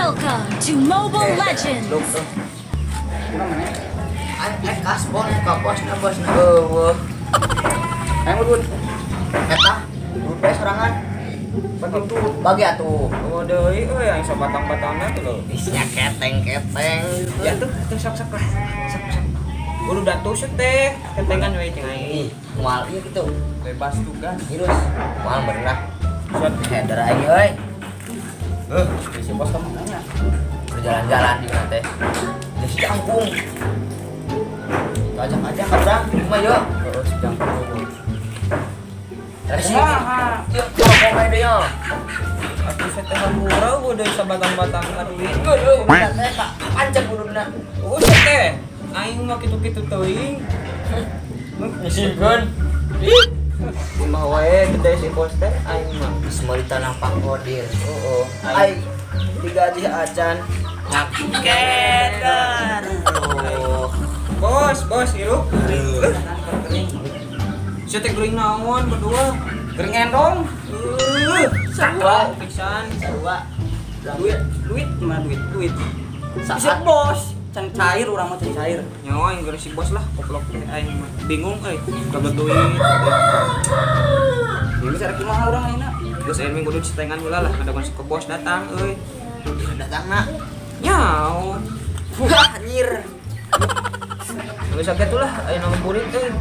Welcome to Mobile Legends. Kasbon ka bosna bosna eueuh. Ayo mudun. Eta duit sorangan. Bagi tuh, bagi atuh. Oh deui euy aing sabatang-batangna tuh lho. Isnya keteng-keteng. Ya tuh, tuh sok-sok lah. Sok-sok. Udah datus teh, ketengan we jeung aing. Ih, moal ieu kitu. Bebas tugas. Virus. Moal bener. Suat header aing euy. Heuh, si bos kamu nanya. Berjalan-jalan di mana teh. Di si jangkung. Ajak-ajak ka urang, kumaha yeuh? Heeh, si jangkung. Kumaha? Yeuh, kumaha deui yeuh? Atuh saya teh hampura udah sabatang-batang ka duit. Heuh, udah teh ka pancen bududna. Eueuh teh. Aing mah kitu-kitu teuing. Nyisihkeun. Ih. Kumaha wae gede si bos teh aing mah. Geus meuli tanah Pak Kodir. Heeh. Aing digaji acan. Ngakeder. Bos, bos hirup. Sia teh geuring naon berdua? Geuring endong. Sarua pisan, sarua. Duit, duit mah duit, duit. Saat bos, can cair urang mah can cair. Nyawa aing geuring si bos lah, goblok teh aing mah. Bingung euy, gabet duit. Ini cara kumaha urang ayeuna? Geus aing minggu kudu setengan heula lah, ada si bos datang euy. Datangna. Nyaon. Wah, anjir. Geus sakitu lah aya nama burit euy.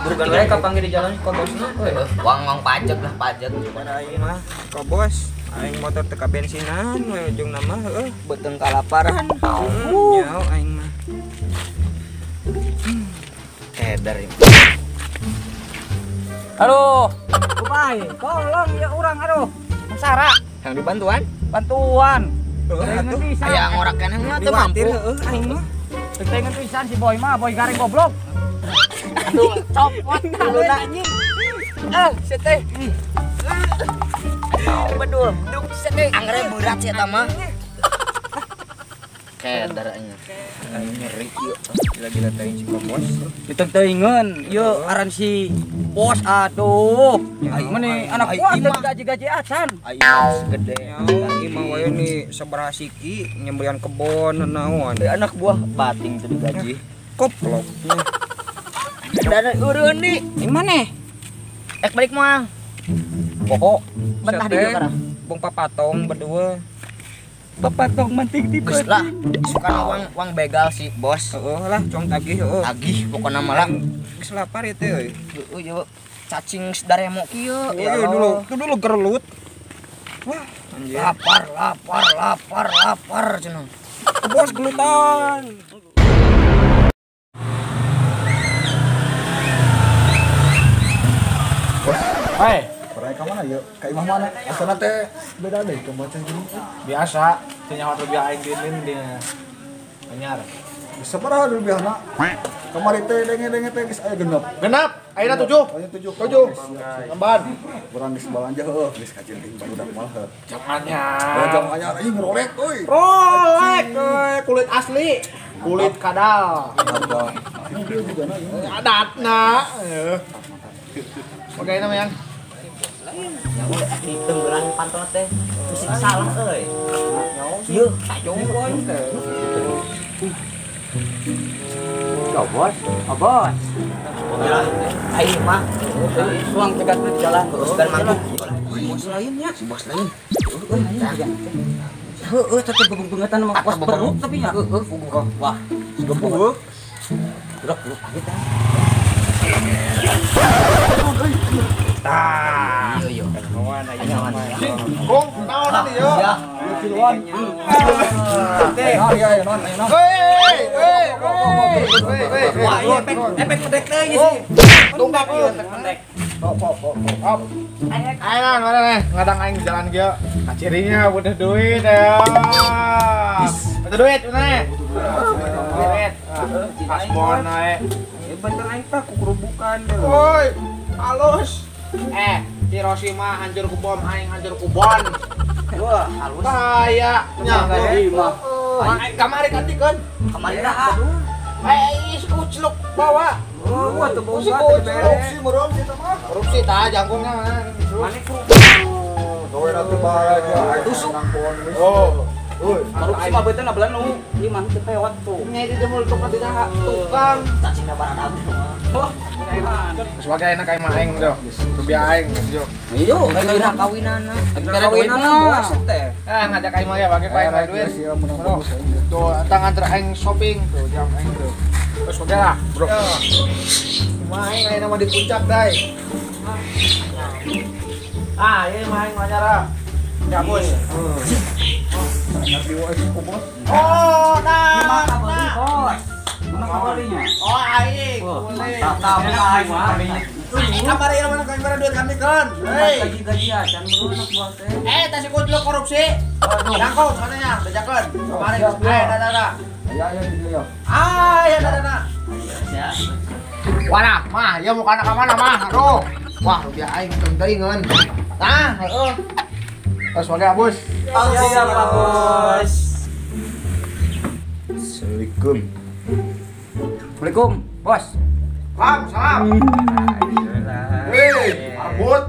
Bukan wae kapanggih di jalan ka bosna euy. Wang-wang pajak lah pajak. Pada aing mah ka bos, aing motor teu kabensinan we ujungna mah heueuh beuteung kalaparan. Nyaho aing mah. Eder ieu. Aduh, kumaha? Tolong ya urang aduh. Mangsara. Yang dibantuan? Bantuan. Aya ngorak keneh mah teu mampu heueuh aing mah. Tengen pisan si boy mah, boy garing goblok. Aduh, copot muluna anjing. Ah, si teh. Bedul, duk si teh. Angere berat si eta mah. Keder anjing. Aing nyeri ieu. Gila-gila teuing si bos. Diteuingeun ieu aran si bos aduh. Aing mah nih anak buah teu gaji-gaji acan. Aing segede. Imah wae nih sabaraha siki nyembelian kebon naon. Anak buah bating teu digaji. Koplok. Dan eureun di. Di mana? Ek balik moal. Pokok betah di dieu karah. Bung papatong berdua. Papatong manting di geus lah. Suka wang begal si bos. Heeh lah, cong tagih heeh. Tagih pokona mah lah. Geus lapar ieu teh euy. Heueuh ieu cacing daremo kieu. Ya dulu, itu dulu gerelut. Wah, anjir. Lapar, lapar, lapar, lapar cenah. Bos gelutan. Bos, hai. Perang ka mana yeuh? Ka imah mana? Asana teh beda deui ka bocah gini. Biasa, teu nyaho rupiah aing dinin dia. Anyar. Sabaraha rupiahna? Kamari teh denge-denge teh geus aya genep. Genep, ayeuna 7. Aya 7. 7. Tambahan. Urang geus balanja heueuh, geus kajenting barudak mah heuh. Jam anyar. Jam anyar anjing rolek euy. Rolek euy, kulit asli. Kulit kadal. Harga. Ieu juga na ieu. Adatna. Oke, namanya. Nyawa di tenggelan pantol teh bisi salah euy. Ieu tajong boy teh. Oh bos, oh bos. Aing mah suang cegat di jalan terus kan mangkuk. Bos lainnya, si bos lain. Heueuh tetep bebengbeungetan mah bos perut tapi nya. Heueuh, wah, gebuk. Gerak gerak kita. Tah. Iya, iya. Kong, naonan ieu? Ya, kiluan. Teh. Iya, iya, non, non. Hei, hei, hei. Wah, iya efek pendek teh ieu sih. Tunggak ieu pendek. Pop, pop, pop, pop. Ayo mana nih? Ngadang aing jalan kieu. Kacirinya butuh duit ya. Butuh duit mana? Duit. Kasbon ae. Bener aing tah kukurubukan deh. Woi, halus. Hiroshima hancur ku bom, aing hancur ku bon. Wah, halus. Bahaya. Nya, mah. Kamari kantikeun. Kamari dah. Is kucluk bawa. Oh, wah tuh Si boga kucluk Korupsi meureun kita mah. Korupsi tah jangkungna mana. Mane Gawe ratu bae. Tusuk. Oh. Korupsi mah beuteuna belenu. Ieu mah teu pewat tuh. Nya di jemul tukang tidak tukang. Tak cina barang Wah, sebagai enak aing mah aing jo. Rupiah aing jo. Iya, kira kawinana. Kawinana bos teh. Ah, ngajak aing mah ya bagi aing duit. Tuh, antang antar aing shopping tuh jam aing tuh. Terus oke lah, bro. Mah aing ayeuna mah di puncak dai. Ah, ieu mah aing wawancara. Ya, bos. Oh, nah. Bos. Mana Oh, aing. Mantap, aing mah. Kamari ieu mana kain duit kami kan. Hei. Gaji-gaji acan beureun buah teh. Eh, tas ikut lu korupsi. Jangkau katanya, bejakeun. Kamari eh dada. Aya aya di dieu. Ah, ya dada. Wah, mah, ieu mau kana ka mana mah? Aduh. Wah, rupiah aing teuingeun. Tah, heeh. Terus wae Bos. Siap, Pak Bos. Assalamualaikum. Assalamualaikum, Bos. Salam, salam. Hei, mabut.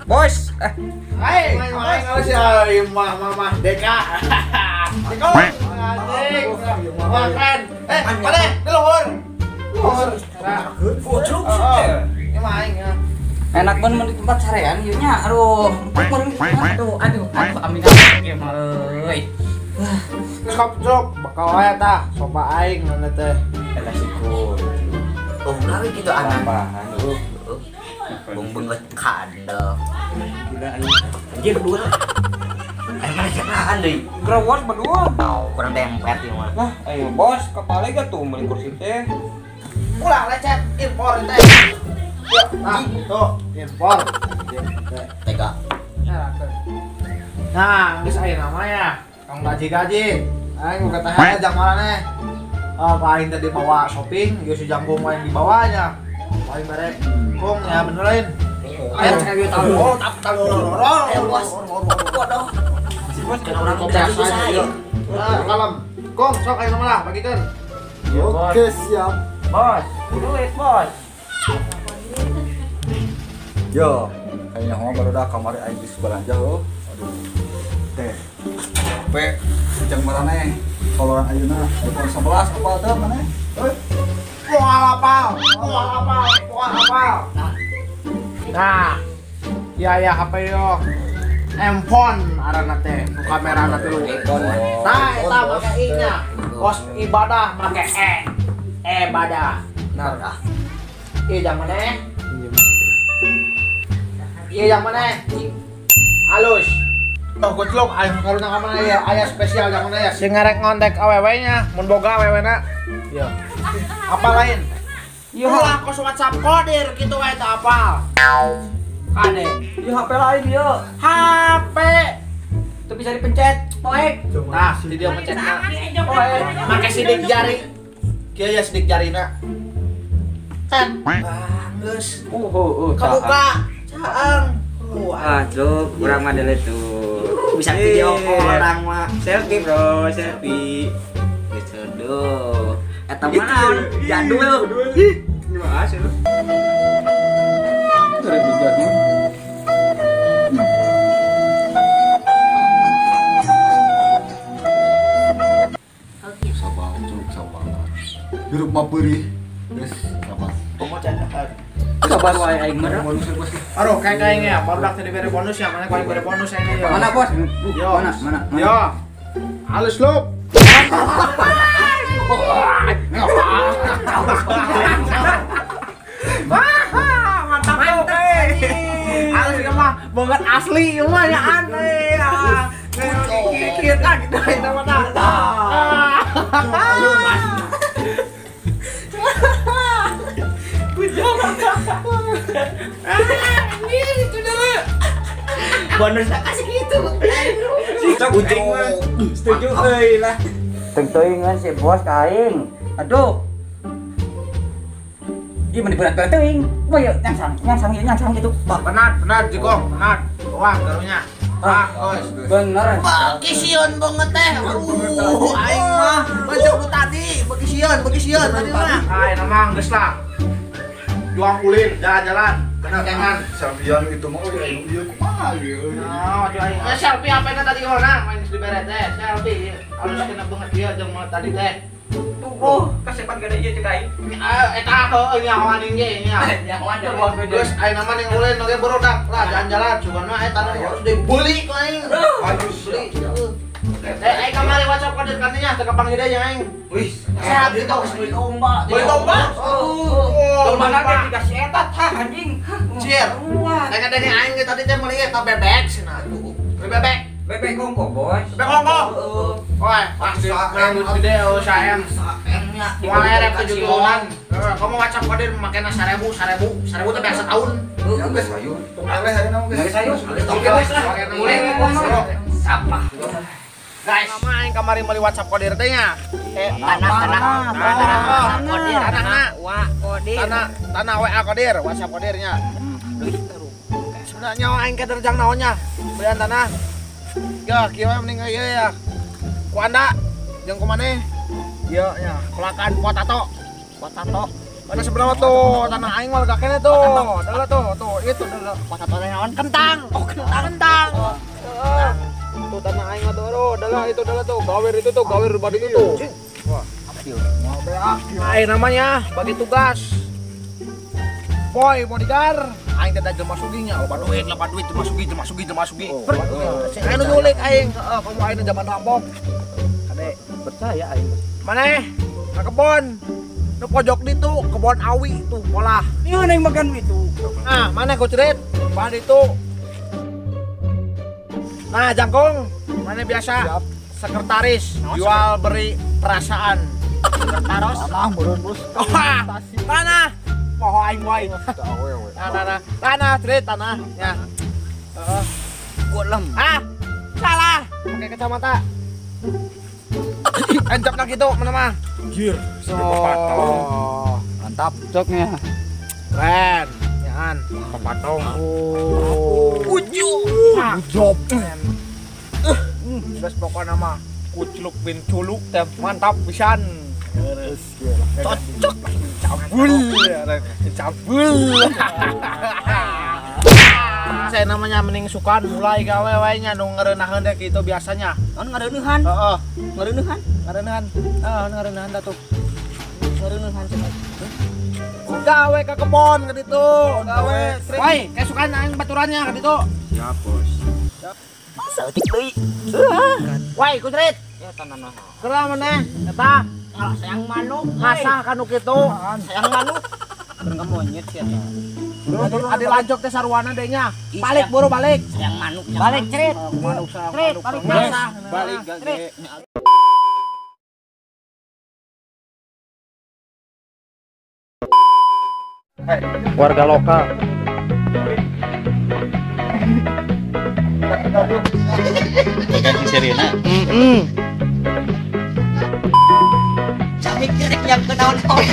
Bos. Hai, main awas ya, mah mah Deka. Deka, anjing. Makan. Eh, mana? Di luhur. Luhur. Fucuk. Ini mah aing ya. Enak banget di tempat sarean ieu nya. Aduh, aduh, aduh, aduh, amin amin euy. Terus kop bakal wae tah, sopa aing nana teh. Eta sikur. Oh, gawe gitu anak. Tambahan. Bung banget kandel. Gila anjing. Anjir berdua. Aing mana cekaan deui. Gerawat berdua. Kurang dempet ieu mah. Lah, ayo bos, kepala gak tuh beli kursi teh. Ulah lecet impor teh. Nah, tuh impor. Tega. Nah, geus aya namanya. Kang gaji-gaji. Aing buka teh jang maraneh. Oh, paling tadi bawa shopping, ieu si jangkung main di bawahnya. Paling bare kong ya benerin. Ayo cek tahu. Oh, tap tahu. Ayo bos. Bodoh. Si bos kan orang gaji bisa ieu. Nah, kalem. Kong sok ayo lah bagikeun. Oke, siap. Bos, duit bos. Yo, kayaknya mah baru dah kamari aing geus balanja heuh. Aduh. Teh. P jang maraneh. Koloran ayeuna iPhone 11 apa teh maneh? Heuh. Moal apal, moal apal, moal apal. Nah. Ya ya HP yo. Handphone arana teh, nu kamerana teh lu. Nah, eta make I-nya. Kos ibadah make E. Ibadah. Nah. Ieu jang maneh? Iya yang mana? Halus. Oh, goclok aing karuna ka mana ya? Aya spesial yang mana ya? Sing ngarek ngontek awewe nya, mun boga awewena. Iya. Apa lain? Ieu lah kos WhatsApp kodir kitu wae teu apal. Kade. Ieu HP lain ieu. HP Itu bisa dipencet, poek. Nah, di dia pencetna. Poek. Make sidik jari. Kieu ya sidik jarina. Kan. Geus. Kebuka. Caang. Ah, cuk, kurang mah deuleu tuh. Bisa video call orang mah. Selfie, bro, selfie. Geus jodoh. Eta mah naon? Jadul. Ih, gimana sih lu? Sabar, cuk, sabar. Hirup mah peurih. Geus, sabar. Komo candakan. Sabar wae aing mah. Aduh, kayak kayaknya baru dak tadi bere bonus ya, mana paling bere bonus ini ya. Mana bos? Yo, mana? Mana? Yo. Halus lu. Mantap eh. Halus ieu mah banget asli ieu mah ya aneh. Kita gitu eta mah dah. Bonusnya kasih gitu. Cok aing mah. Setuju euy lah. Teuing-teuingan si bos ka aing. Aduh. Ieu mah berat-berat teuing. Wah, ya nyangsang, nyangsang, nyangsang gitu. Penat, penat jikong, penat. Wah, karunya. Ah, bos. Bener. Bagi sieun banget teh. Aduh, aing mah baca ku tadi, bagi sieun tadi mah. Ah, emang geus lah. Juang ulin, jalan-jalan. Benar. Selfie-an itu mah euy ieu kumaha ieu. Nah, aing. Selfie HP-na tadi kumaha? Main geus dibere teh, selfie. Alus kena banget ieu jeung tadi teh. Tuh, kasepan gede ieu cek aing. Eta heueuh nyahoan ge nya. Nyahoan Geus ayeuna mah ning ulin oge barudak lah jalan-jalan cuman mah eta harus dibeli ku aing. Beli. Aing kamari WhatsApp kode katinya teu kapanggih deui jeung aing. Wih, sehat itu geus beli domba. Beli domba? Oh, domba ge dikasih eta tah anjing. Cier. Teh tadi aing ge tadi teh meuli eta bebek cenah tuh. Beli bebek. Bebek kongko, bos. Bebek kongko. Heeh. Woi, pasti rambut gede oh saem. Saemnya. Moal erek 7 turunan. Kamu WhatsApp kode makena 1000, 1000, 1000 teh biasa tahun. Ya geus hayu. Tong eleh ayeuna mah geus. Geus hayu. Geus lah. Mulai ngomong. Sampah. Guys, nama aing kamari meuli WhatsApp kodir teh nya. Tanah kodir. Tanah wa kodir. Tanah WA kodir, WhatsApp kodirnya. Sebenarnya aing kaderjang naonnya? Belian tanah. Ya, kieu mending ieu ya. Ku anda jeung ku maneh? Ieu nya, kelakan potato. Potato. Mana sebelah tuh, tanah aing mah lega keneh tuh. Deuleu tuh, tuh itu deuleu. Potato teh naon? Kentang. Oh, kentang. Kentang. Tuh tanah aing mah tuh, deuleu itu deuleu tuh, gawir itu tuh, gawir badi itu tuh. Wah, mau beak. Aing namanya bagi tugas. Boy, bodyguard. Aing teh jelema sugihnya, loba duit, jelema sugih, jelema sugih, jelema sugih. Aing nu nyulik aing, heeh, kamu aing zaman rampok. Kade percaya aing. Maneh ka kebon. Nu pojok ditu, kebon awi tuh polah. Ieu aing makan itu. Nah, maneh kucrit, bahan itu. Nah, jangkung, maneh biasa. Siap. Sekretaris, jual beri perasaan. Sekretaris. Tanah meureun, Bos. Tanah. Poho aing wae. Tanah, tanah, trit, tanah. Ya. Heeh. Golem. Ah, salah. Pakai kacamata. Encokna kitu mana mah. Anjir, so. Mantap coknya. Keren. Yaan, papatong. Oh. Ujuk. Ujob. Geus pokona mah kucluk bin culuk teh mantap pisan. Cocok. Cabul. Cabul. Saya namanya mending sukan mulai gawe wae nya nu ngareunaheun teh kitu biasanya. Naon ngareunahan? Heeh, ngareunahan. Ngareunahan. Heeh, ngareunahan da tuh. Ngareunahan cenah. Gawe ka kebon ka ditu, gawe. Woi, kesukan aing baturannya ka ditu. Siap, Bos. Saeutik deui. Woi, kutrit. Ya tanah. Geura maneh eta. Sayang manuk, ngasah kanu kitu. Sayang manuk. Keur monyet sia teh. Adi lancok teh sarwana deui nya. Balik buru balik. Sayang manuk. Balik cerit. Manuk sayang manuk. Balik ngasah. Balik gage. Warga lokal. Ganti serina. Mikir rek nyiapkeun naon-naon.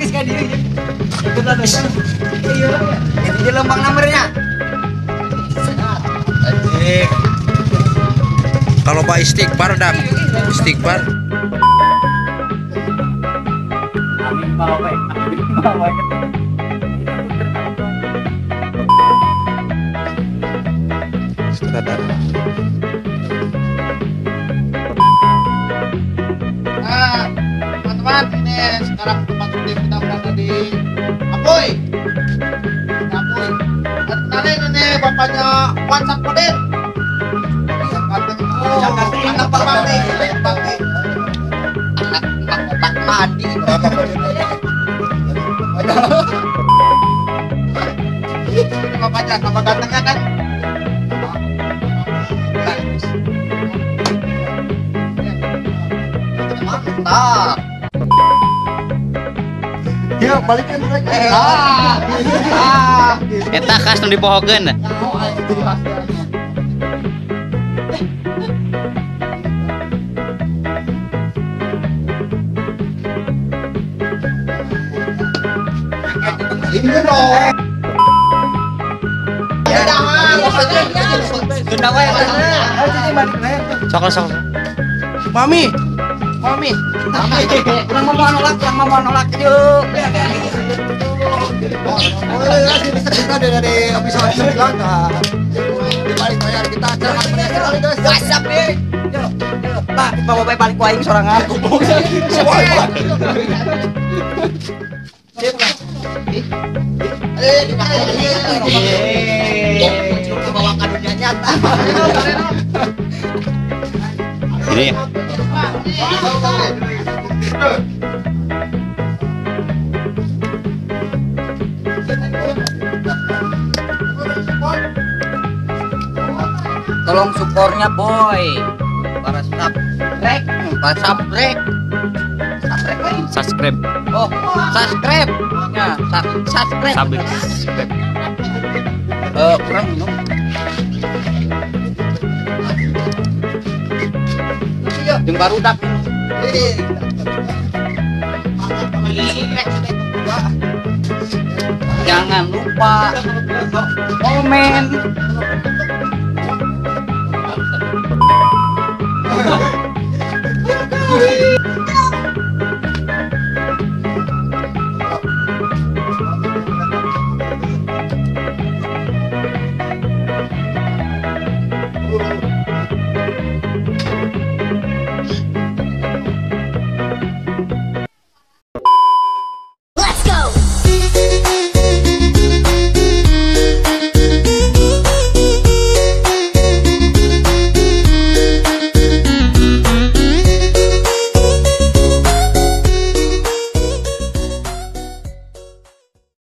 Geus ka dieu. Ikutan geus. Ieu itu di lembang nomornya. Anjing. Kalau Pak istighfar dah. Istighfar. Amin bawe. Amin bawe. Sutradara. Nah, teman-teman, ini sekarang tempat syuting kita berada di Apuy. Apuy. Dan kenalin ini bapaknya WhatsApp Kodir. Anak Bakti, Bakti. Anak Madi. Ini bapaknya, sama gantengnya kan? Mantap. Ya, balikin balik. Eta khas nu dipohokeun. Ini dong. Sok sok. Mami. Mami. Kurang mau nolak, kurang mau nolak. Yuk. Kita dari episode 9 nah. Di balik layar kita ceramah sekali guys. WhatsApp deh. Pak, bawa balik ku aing sorangan. Bawa ke dunia nyata. Ini. Tolong supportnya boy. Para subscribe, para subscribe. Subscribe. Subscribe. Oh, subscribe. Ya, subscribe. Subscribe. Kurang minum. Jeung barudak. Jangan lupa komen.